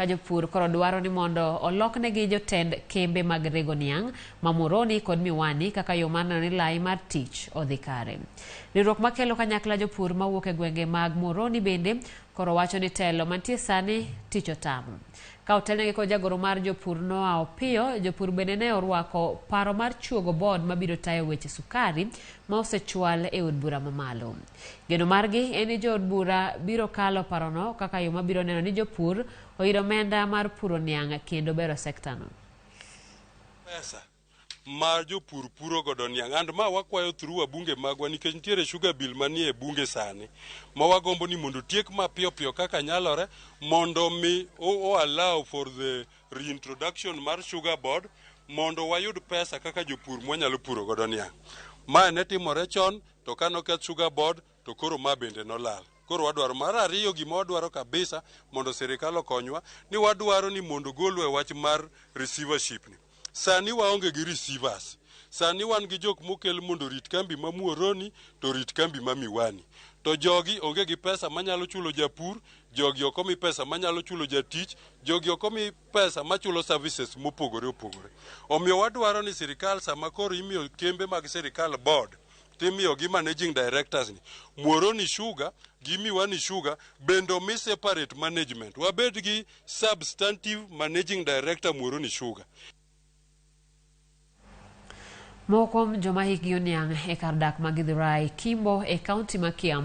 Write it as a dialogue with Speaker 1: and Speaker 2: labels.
Speaker 1: Ka jopur koro dwaro ni mondo oloknegi jotend kembe mag rego niang' ma Muhoroni kod Miwani kaka yo mar neno ni lai mar tich odhi kare. Riwruok makelo kanyakla jopur mawuok e gwenge mag Muhoroni bende koro wacho ni telo mantie sani tich otamo. Ka otelnegi kod jagoro mar jopur Noah Opiyo, jopur bende ne orwako paro mar chuogo board mabiro tayo weche sukari ma osechwal e od bura mamalo. Geno margi en ni jood bura biro kalo parono kaka yo mabiro neno ni jopur oyudo omenda mar puro niang' kendo bero sektano.
Speaker 2: Pesa ma jopur puro godo niang' and ma wakwayo through wabunge magwa nikech nitiere sugar bill manie e bunge sani ma wagombo ni mondo otiek mapiyo piyo kaka nyalore mondo mi o allow for the reintroduction mar sugar board mondo wayud pesa kaka jopur mwanyalo puro godo niang'. Mae ne timore chon to ka noketh sugar board to koro ma bende nolal. Koro wadwaro mar ariyo gima wadwaro kabisa mondo sirikal okonywa ni wadwaro ni mondo golwa e wach mar receivership ni. Sani waonge gi receivers. Sani wan gi jok mokel mondo orit kambi ma Muhoroni to orit kambi ma Miwani. To jogi onge gi pesa manyalo chulo japur, jogi ok omi pesa manyalo chulo jatich, jogi ok omi pesa machulo services mopogore opogore. Omiyo wadwaro ni sirikal sama koro imiyo kembe mag sirikal board timiyo gi managing directors ni Muhoroni Sugar gi Miwani Sugar bende omi separate management. Wabed gi substantive managing director Muhoroni Sugar.
Speaker 1: Moko kuom joma hikgi oniang' e kar dak ma Githurai, Kimbo e kaunti ma Kiambu.